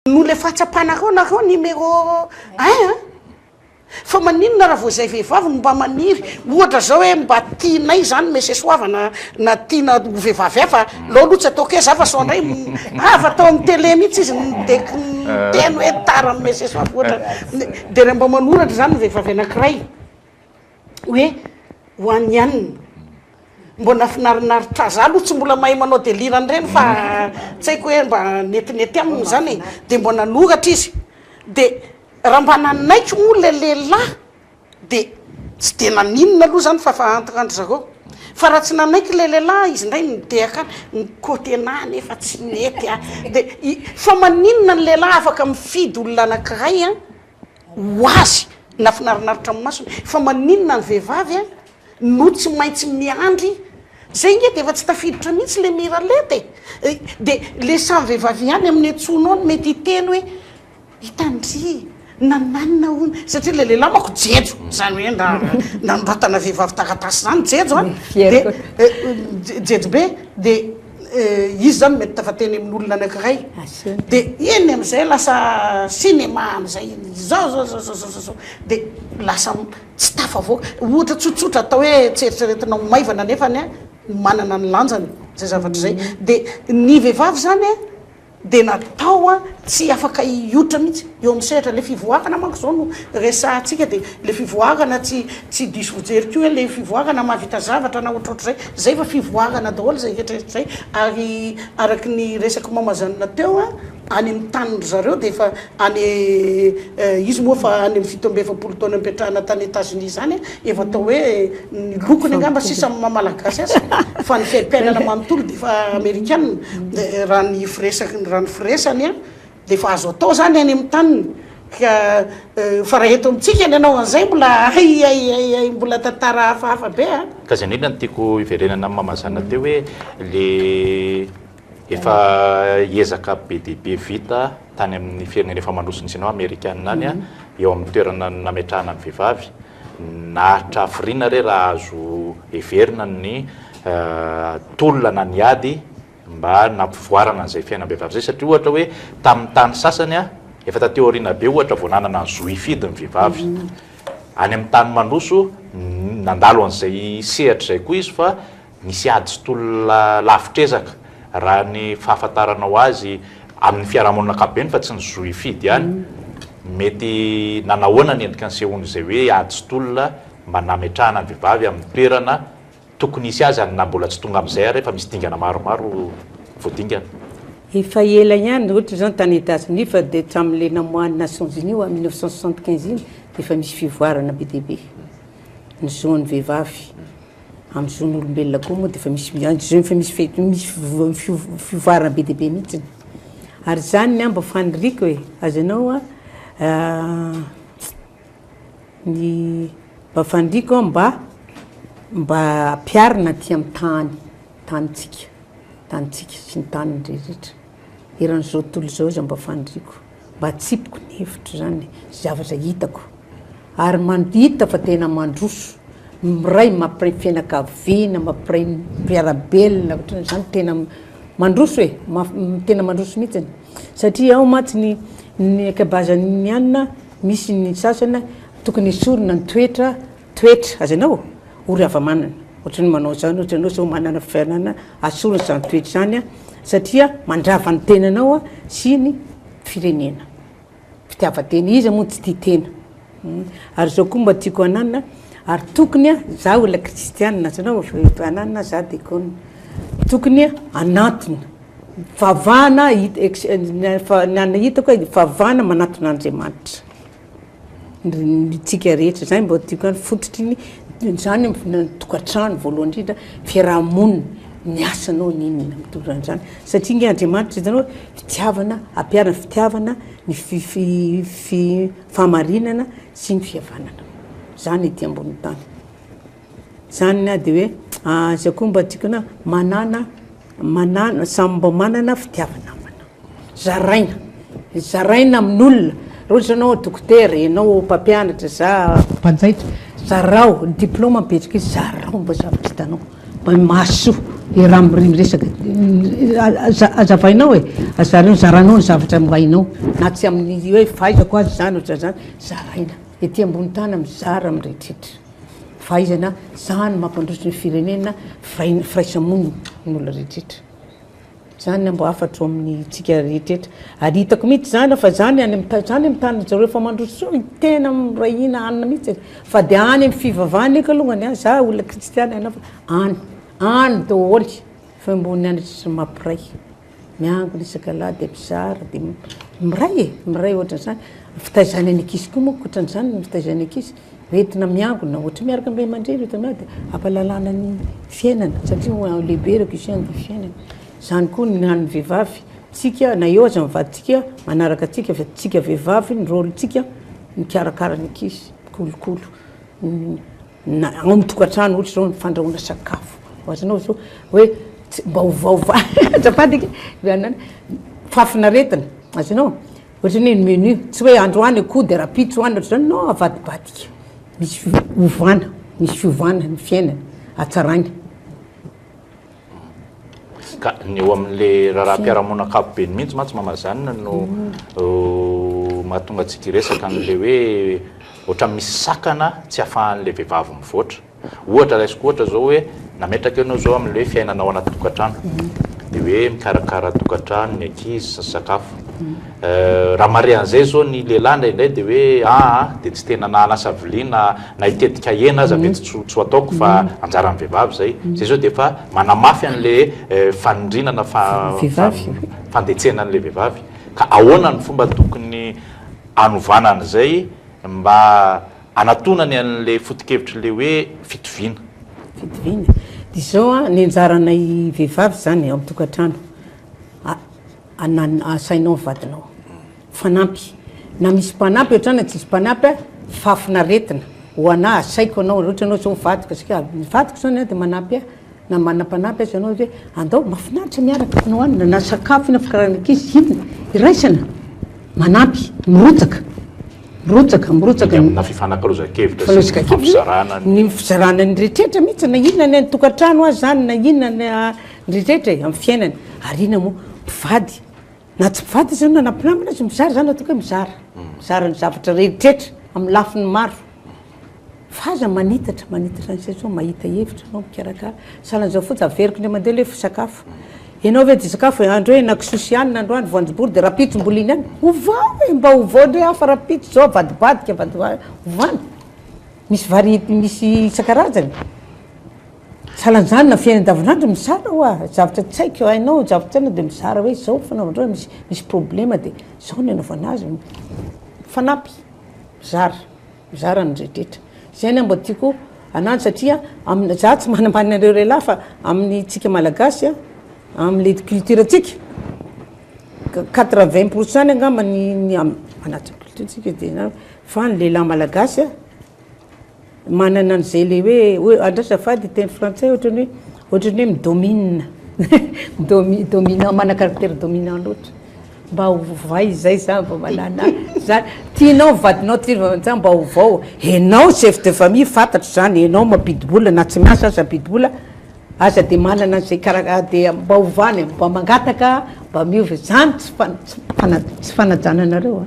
Noho le fahatsapanareo nareo numéro un an! Fa maninona raha vao izay vehivavy no mba maniry, ohatra zao hoe mba tianay zany Mese Soava na tiana ho vehivavy hafa, aleo aloha tsy ataoko hoe za fa sao ndray ah fa tao amin'ny télé mihitsy izy nidek niteny hoe tara amin'i Mese Soava ohatra, de raha mba manoratra zany ny vehivavy anakiray hoe ho an'i anona, mba nafinarinaritra ahy, za aloha tsy mbola mahay manao delire an'ireny fa tsy haiko hoe mba netinety aminy zany e, de mba nanoratra izy de Raha mba nanaiky moa ilay lehilahy dia tsy dia naninona aloha izany fa efa entre andry zareo. Fa raha tsy nanaiky ilay lehilahy, izy indray nidehaka any, ny côté-na anefa tsy nety an! Dia i, fa maninona ny lehilahy afaka mifidy olona anankiray an, ho azy, na finarinaritra amin'ny masony, fa maninona ny vehivavy an, no tsy maintsy miandry, zay nge dia efa tsy tafiditra mihitsy le miralenta e! Dia le samy vehivavy ihany amin'ny antsoinao no mety hiteny hoe Hitan-dry nananina hono, satria ilay lehilahy manko jejo, izany hoe na nanoratana vehivavy taratasy izany jejo an, dia jejo be, dia izy izany mety tafateny amin'olona anankiray, dia iny amin'izay lasa cinéma amin'izay, izao izao izao izao izao, dia lasa tsy tafavoaka, ohatra tsotsotra atao hoe tsy eritreretina ho maivana nefany an, manana ny lanjany izay zavatra izay, dia ny vehivavy izany an, dia natao a tsy afaka hiotra mihitsy eo amin'ny sehatra, le fivoarana manko zao no resahantsika dia le fivoarana tsy tsy diso fijery koa hoe le fivoarana mahavita zavatra na ohatrohatr'izay, zay fa fivoarana daholo zay rehetra rehetra zay ary araky ny resak'i Mamazanina teo a any amin'ny tanin-dry zareo dia efa any izy moa efa any amin'ny 47 taona nipetrahana tany Etats-Unis zany efa atao hoe ny lokony angamba sisa ny maha malagasy azy fa ny fiaimpiainana manontolo dia efa amerikana raha ny firesaky raha ny firesany an dia efa azo atao zany any amin'ny taniny ka fa raha eto amintsika ny hanao an'izay mbola hay hay hay hay mbola tantara hafahafa be a. Ka zay indrindra no tiako hiverenana amin'ny mamazana teo hoe le efa ezaka be dia be vita tany amin'ny firenena efa mandroso ny sinoa amerikana any eo amin'ny toerana nametrahana ny vehivavy Naharitra hafiriana re raha azo heverina ny tolona na ny ady mba nampivoarana an'izay fiainam-behivavy izay satria ohatra hoe tamin'ny tany sasany efa taty aoriana be ohatra vao nanana ny zo hifidy ny vehivavy. Any amin'ny tany mandroso nandalo an'izay sehatra izay koa izy fa Nisy ady sy tolona lavitr'ezaka, raha ny fahafantaranao azy, amin'ny fiarahamonina ankapobeny fa tsy ny zo hifidy ihany. Mety nanahoana ny endrika nisehoan'izay hoe ady sy tolona mba nametrahana ny vehivavy amin'ny toerana tokony hisy azy ary na mbola tsy tonga amin'izay ary efa misy dingana maromaro voadingana. Efa ela ihany, ohatra izao tany Etats-Unis fa dia hatramin'ilay namoahan'ny Nations Unies en 1975 iny dia efa misy fivoarana be dia be ny zon'ny vehivavy. Amin'ny zon'olombelona koa moa dia efa misy efa misy misy fivoarana be dia be mihitsy. Ary izany ny ahy mba faniriako e, azonao a, ny mba faniriako a mba mba ampiharina aty amin'ny tany, tanintsika, tanintsika sy ny tany rehetra. Eran'izao tontolo izao izay mba faniriako, mba atsipiko ny hevitro izany, zavatra hitako. Ary man- hita fa tena mandroso, miray mampiray fianakaviana, mampiray mpiara-belona, ohatran'izany tena mandroso e, maf- tena mandroso mihitsiny, satria ao mantsy ny ny ankabeazan'ny anona misy ny sasany tokony esorina ny toetra, toetra, azonao? Ory hava-manana, ohatran'ny manao izany ohatra ianao zao manana fiainana, asorina izany toetra izany an, satria mandrava ny tenanao an sy ny firenena. Fitiavan-tena, iza moa no tsy tia tena? Ary izao koa mba tiako hananina, ary tokony za olona kristianina, azonao hananina za diakona, tokony hanantona, vavahana, ny anona hitako hoe vavahana manantona an'Andriamanitra. Ny tsika rehetra, zay mba tiako ihany, fototry ny, zany ny tokantrano voalohany indrindra, fiaraha-monina, ny asanao ny inona mitondra an'izany, satria nge Andriamanitra hitanao fitiavana, ampiharina fitiavana, ny fi- fahamarinana sy ny fihavanana, zany ety ambonin'ny tany, zany ny ahy de hoe zay koa mba tiako na manana manana samy mba manana fitiava-namana. Zaraina, zaraina amin'olona, raha ohatra ianao dokotera, ianao mpampianatra, za mpanjaitra, zarao, ny diplôme mipetraka eo, zarao mba zavatra hitanao, mba mahasoa, iaraha miresaka, Azavainao e, zareo zaranao ny zavatra mba hainao na tsy amin'ny hoe fahaizako azy zany ohatran'izany, zaraina. Ety ambony tany mizara amin'ny rehetrretra. Fahaizana, zany mampandroso ny firenena, firaisamonina ny olona rehetrretra. Zany mba hafatro amin'ny tsika rehetrretra. Ary hitako mihitsy zany fa zany any amin'ny zany amin'ny tany zareo efa mandroso io tena miray hina hanina mihitsy e. Fa dia any amin'ny fivavahana eka alongany an, za olona kristiana ianao fa any, any daholo fa ambony any tsisy mampiray. Miangona isak'alahady dia mizara dia miray e, miray ohatran'izany. Fitaizana ny ankizy koa manko ohatran'izany ny fitaizana ny ankizy. Entina miangona, ohatra miaraka amin'ny ray aman-dreny ohatra miaraka dia ampahalalana ny fiainana satria ho lehibe ireo ankizy ny fiainana. Izany koa ny an'ny vehivavy, tsika na eo aza ny vadintsika manaraka antsika fa tsika vehivavy ny rôle-ntsika mikarakara ny ankizy, mikolokolo na ao amin'ny tokantrano ohatra izao ny fandrahoana sakafo, azonao zao hoe tsy mba ovaovà azafady akia, fahafinaretana, azonao. Ohatran'ny hoe ny menu, tsy hoe androany akoho dia rahampitso hohanina ohatr'izany, non avadibadika, misy fiovana, misy fiovana ny fiainana, hatsaraina. Ka ny eo amin'le raharaham-piarahamonina ankapobeny mihitsy mantsy Mama Jeanne no mahatonga antsika hiresaka an'le hoe ohatran'ny misy sakana tsy ahafahan'le vehivavy mivoatra. Ohatra, raisiko ohatra izao hoe nametraka ianao izao amin'ilay hoe fiainana ao anaty tokantrano, dia hoe mikarakara tokantrano, ny ankizy sy ny sakafo. Raha mahare an'izay izao ny lehilahy indraindray dia hoe aa dia tsy tena na hanasa vilia na na hitetika hena aza mety tsy tsy ho ataoko fa anjaran'ny vehivavy izay. Izay izao dia efa manamafy an'ilay fanindriana na fandetsena an'ilay vehivavy. Ka ahoana ny fomba tokony hanovana an'izay mba Anatonany an'ilay foto-kevitr'ilay hoe fitoviana. Fitoviana. Dia izao an, ny anjaranay vehivavy izany ao an-tokantrano, asainao ny vadinao, mifanampy. Na misy mpanampy ohatra na tsisy mpanampy an, fahafinaretina ho anà, asaiko anao, ohatra ianao izao vadiko, isika, ny vadiko izany an dia manampy ahy, na manana mpanampy aza ianao hoe andao, mahafinaritra miaraka manao anona, na sakafo na fikarakarana ankizy, inona, iraisana, manampy, mirotsaka. Mirotsaka, mirotsaka. Ny amina fifanakalozan-kevitra sy ny fifampizarana ny. Ny fizarana ny rehetrretra mihitsy na inona ny any tokantrano aza zany na inona ny rehetrretra e, amin'ny fiainana. Ary inona moa, mpivady, na tsy mpivady aza na mpinamana aza mizara zany ataoko hoe mizara. Mizara ny zavatra rehetrretra amin'ny lafiny maro. Fa aza manitatra, manitatra an'izay zao, mahita hevitra anao mikarakara. Sahala an'izao fotsiny, averiko indray mandeha ilay sakafo. Ianao ve dia sakafo e, andro hoe henakisoa sy anana androany, voanjobory dia rahampitso mbola iny ihany. Ovao e, mba ovao indray hafa rahampitso zao, avadibadika, avadibadika, ovana. Misy variété, misy isan-karazany. Sahala an'izany na fiainana andavanandro mizara hoa, zavatra tsy haiko, hainao zavatra tsy hainao dia mizara hoe izao fanaovan-dreo, misy misy problema dia izao ny anaovana azy. Mifanampy, mizara. Mizara ny rehetra. Zay ny mba tiako anano satria amina za tsy manambany anareo lehilahy fa amin'ny tsika malagasy a, amle culture tsika 80 pour cent angamba ny ny anaty culture tsika de na fa ny lehilahy malagasy a manana an'izay le hoe hoe andraso azafady teny frantsay ohatran'ny hoe ohatran'ny hoe mi-domine mi-domi- dominant manana caractère dominant loatra. Mba ovay izay za mba manana za tianao vadinao ty za mba ovao enao chef de famille fantatro zany enao mampidi-bola na tsy miasa aza mampidi-bola aza de manana an'izay kara de mba ovany mba mangataka mba miova zany tsy fa- tsy fanajana anareo a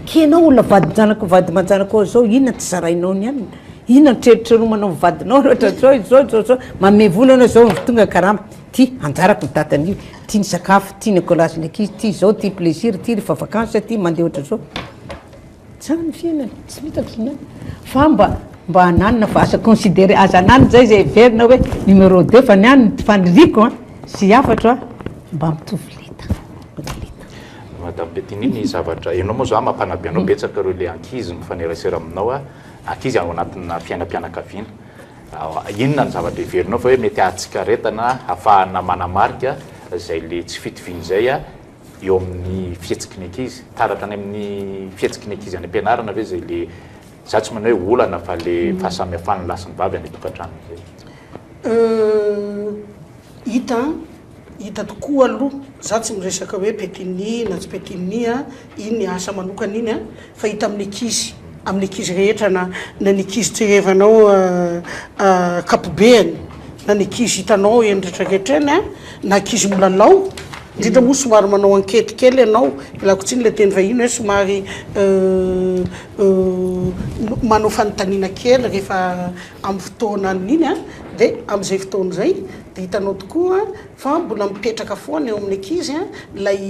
k'enao olona vadin-janako vady aman-janakao zao inona tsy zarainao ny anona inona ny trerotreromana ny vadinao raha ohatra zao izao zao zao manome vola anao zao tonga karama Ty anjarako ny dadan'io, ty ny sakafo, ty ny écolage ny ankizy, ty zao, ty plaisir, ty rehefa vacances, ty mandeha ohatran'izao. Tsara ny fiainana, tsy vitako zany. Fa mba mba ananona fa aza considérer, aza ananona zay zay heverina hoe numéro deux fa ny ahy ny faniriako an sy hafatro an mba mitovy lenta, mitovy lenta. Madame Pétini, ny zavatra, ianao moa za mampanabe anao betsaka ireo le ankizy mifanerasera aminao a, ankizy ao anatina fiainam-pianakaviana. Inona ny zavatra heverinao fa hoe mety hahatsikaretana hahafahana manamarika izay le tsy fitoviana izay eo amin'ny fihetsiky ny ankizy? Taratra any amin'ny fihetsiky ny ankizy any am-pianarana ve izay le, za tsy manao hoe olana fa le fahasamihafan'ny lahy sy ny vavy any an-tokantrano izay? Hita an, hita tokoa aloha, za tsy miresaka hoe Pétini na tsy Pétini an, iny asa manokana iny an, fa hita amin'ny ankizy, amin'ny ankizy rehetra na na ny ankizy jerevanao ankapobeany. na ny ankizy hitanao eny rehetrarehetra eny an, na ankizy milalao, indrindra moa somary manao enquete kely ianao, ialako tsiny le teny vahiny hoe somary manao fanontaniana kely rehefa amin'ny fotoanan'iny an, dia amin'izay fotoana izay dia hitanao tokoa fa mbola mipetraka foana eo amin'ny ankizy an ilay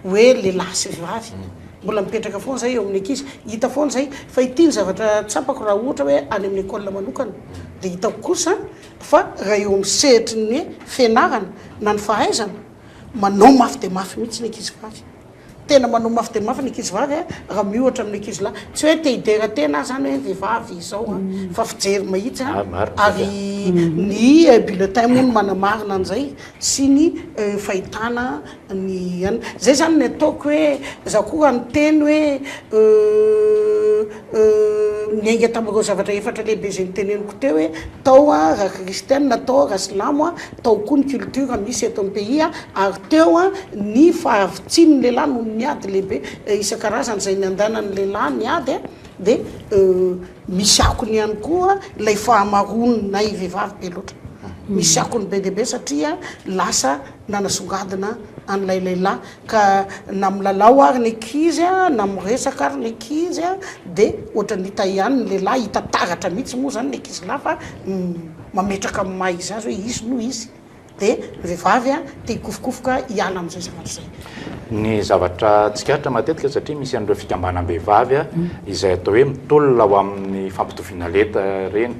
hoe lehilahy sy vehivavy. Mbola mipetraka foana izay eo amin'ny ankizy. Hita foana izay. Fa ity ny zavatra tsapako raha ohatra hoe any amin'ny école manokana dia hitako kosa fa raha eo amin'ny sehatry ny fianarana na ny fahaizana, manao mafy dia mafy mihitsy ny ankizivavy. Tena manao mafy dia mafy ny ankizivavy raha miohatra amin'ny ankizilahy. Tsy hoe te hidera tena aho izany hoe vehivavy izao an, fa fijery mahitsy an, ary ny bulletin moa no manamarina an'izay sy ny fahitana ny an. Izay izany ny ataoko hoe, za koa raha niteny hoe niainga tamin'ireo zavatra efatra lehibe izay noteneniko teo hoe tao raha kristiana, tao raha silamo, tao koa ny culture misy eto amin'ny pays ary teo ny fahavitsian'ny lehilahy noho ny ady lehibe isan-karazany izay niandanan'ny lehilahy ny ady dia misy akony ihany koa ilay fahamaroanay vehivavy be loatra. Misy akony be dia be satria lasa nanasongadina an'ilay lehilahy ka na milalao ary ny ankizy na miresaka ary ny ankizy dia ohatran'ny hita ihany ny lehilahy, hita taratra mihitsy moa izany ny ankizilahy fa mametraka amin'ny maha izy azy hoe izy no izy dia ny vehivavy te hikofokofoka hiala amin'izay zavatra izay. Ny zavatra tsikaritra matetika satria misy an'ireo fikambanam-behivavy izay atao hoe mitolona ho amin'ny fampitoviana lenta ireny,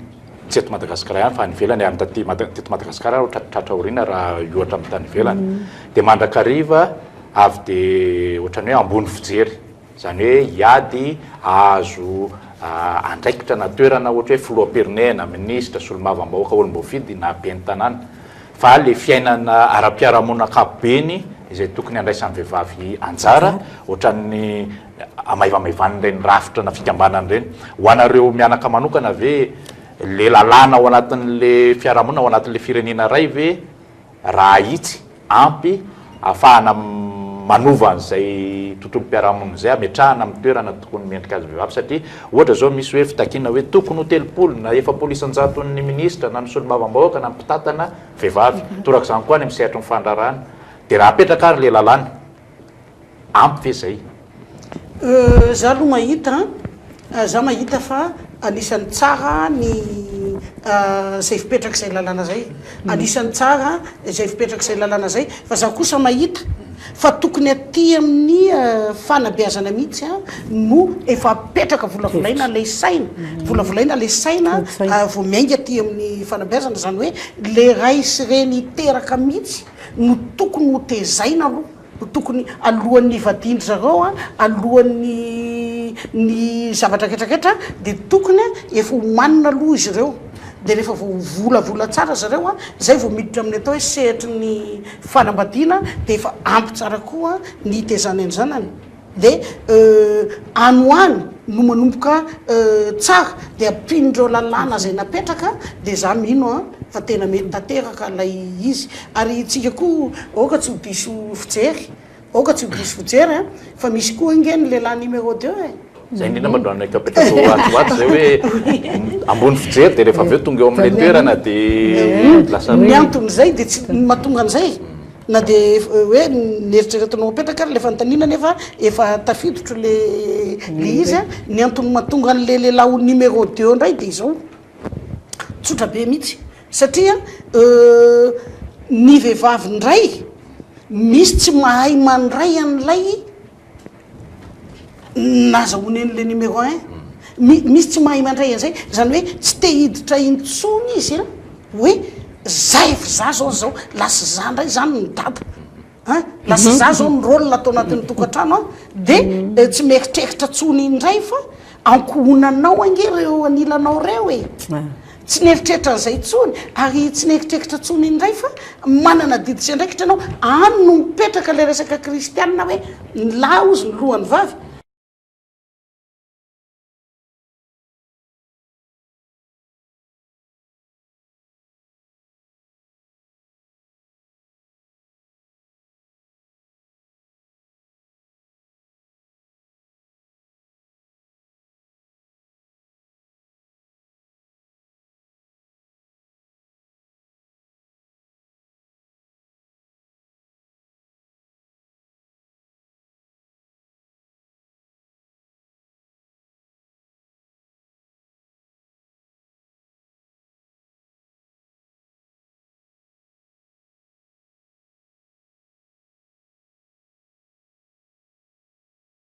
tsy eto Madagasikara ihany fa any ivelany ary taty Mada- teto Madagasikara ary tratra aoriana raha hiohatra amin'ny tany ivelany dia mandrakariva avy dia ohatran'ny hoe ambony fijery izany hoe hiady hahazo andraikitra na toerana ohatra hoe filoham-pirenena, minisitra, solombavambahoaka, olom-boafidy na ben'ny tanàna fa le fiainana ara-piarahamonina ankapobeny izay tokony handraisan'ny vehivavy anjara ohatran'ny Amaivamaivanin'ireny rafitra na fikambanana ireny. Ho anareo mianaka manokana ve le lalàna ao anatin'le fiarahamonina, ao anatin'le firenena iray ve raha ahitsy, ampy ahafahana manova an'izay tontolom-piarahamonina izay, ametrahana amin'ny toerana tokony mendrika azy vehivavy satria ohatra izao misy hoe fitakiana hoe tokony ho 30 na 40 isan-jaton'ny minisitra na ny solombavambahoaka na ny mpitantana vehivavy. Torak'izany koa any amin'ny sehatry ny fandraharahana. Dia raha apetraka ary le lalàna. Ampy ve zay? Euh za aloha mahita an, za mahita fa anisan'ny tsara ny zay fipetrak'izay lalàna zay, anisan'ny tsara izay fipetrak'izay lalàna zay, fa za kosa mahita fa tokony aty amin'ny fanabeazana mihitsy an no efa apetraka volavolaina le saina, volavolaina le saina vao miainga aty amin'ny fanabeazana, zany hoe le ray sy reny hiteraka mihitsy no tokony ho tezaina aloha. no tokony alohan'ny hivadian-dry zareo an, alohan'ny ny zavatra retraretra dia tokony efa omanina aloha izy ireo, dia rehefa voavolavola tsara zareo an, zay vao miditra amin'ny atao hoe sehatry ny fanambadiana dia efa ampy tsara koa ny hitezany ny zanany, dia any ho any no manomboka tsara dia ampian'ireo lalàna izay napetraka dia za mino an fa tena mety tanteraka ilay izy. Ary tsika koa aoka tsy ho diso fijery, aoka tsy ho diso fijery an, fa misy koa ange ny lehilahy numéro deux e. Zay indrindra mba no apetrako ato ho ato zay hoe ambony fijery dia rehefa avy eo tonga eo amin'ilay toerana dia lasa. Ny anton'izay dia tsy ny mahatonga an'izay na dia hoe neritreretinao apetraka ary ilay fanontaniana nefa efa tafiditro le le izy an, ny antony mahatonga an'ilay lehilahy ho numéro deux indray dia izao, tsotra be mihitsy, Satria ny vehivavy indray misy tsy mahay mandray an'ilay nazahoany an'ilay numéro un, misy tsy mahay mandray an'izay, izany hoe tsy te hiditra intsony izy an, hoe za efa za zao zao, lasa za ndray zany ny dada an, lasa za zao ny rôle ato anatin'ny tokantrano an, de tsy mieritreritra tsony indray fa ankohonanao ange reo anilanao reo e. Tsy nieritreritra an'izay intsony, ary tsy nieritreritra intsony indray fa manana adidy sy andraikitra ianao. Any no mipetraka ilay resaka kristianina hoe ny lahy hozy ny lohan'ny vavy.